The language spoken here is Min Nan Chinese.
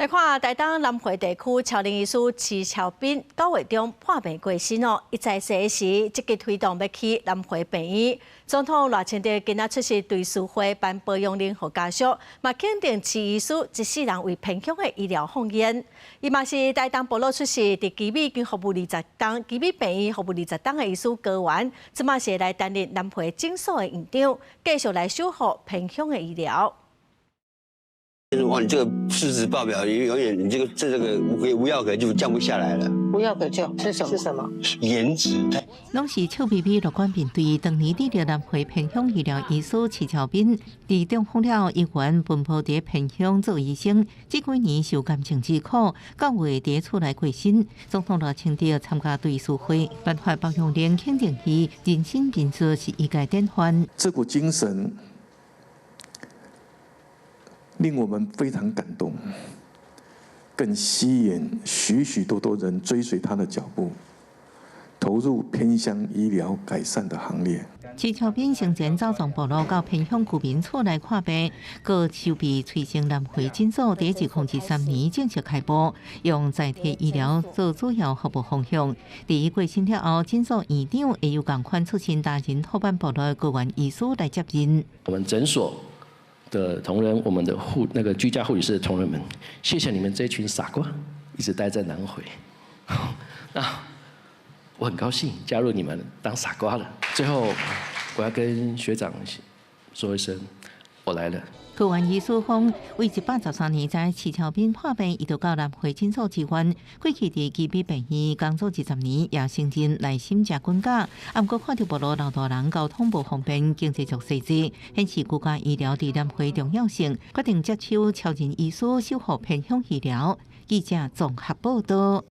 來看台東南迴地區超人醫師徐超斌9月中破病過身哦，伊在世時積極推動欲起南迴病院。總統賴清德今仔出席追思會頒褒揚令予家屬，嘛肯定徐醫師一世人為偏鄉的醫療奉獻。伊嘛是台東部落出世，佇奇美已經服務20冬，奇美病院服務20冬的醫師高元，這馬是來擔任南迴診所的院長，繼續來守護偏鄉的醫療。哇！你這個市值報表，你永遠你這個無藥可救，降不下來了。無藥可救是什麼？是什麼？顏值。攏是笑眯眯樂觀面對，當年佇著南迴偏鄉醫療醫師徐超斌，佇中風了後，依然奔波佇偏鄉做醫生，這幾年受癌症之苦，9月佇厝內過身。總統賴清德參加追思會，頒發褒揚令肯定伊仁心仁術是醫界典範。這股精神令我們非常感動，更吸引許許多多人追隨他的腳步，投入偏鄉醫療改善的行列。徐超斌生前走全部路到偏鄉居民厝內看病，閣籌備催生南迴診所，佇2013年正式開播，用在地醫療做主要服務方向。佇伊過身了後，診所院長會由仝款出身達仁托班部落的高原醫師來接任。我們診所的同仁，我們的居家護理師的同仁們，謝謝你們這群傻瓜，一直待在南迴。那我很高興加入你們當傻瓜了。最後，我要跟學長說一聲，我來了。高原醫師講，為113年在徐超斌破病，伊就到南迴診所支援。過去佇奇美病院工作20年，也承認內心誠滾絞。啊，毋過看著部落老大人交通無方便，經濟弱勢者，顯示居家醫療佇南迴重要性，決定接手超人醫師守護偏鄉醫療。記者綜合報道。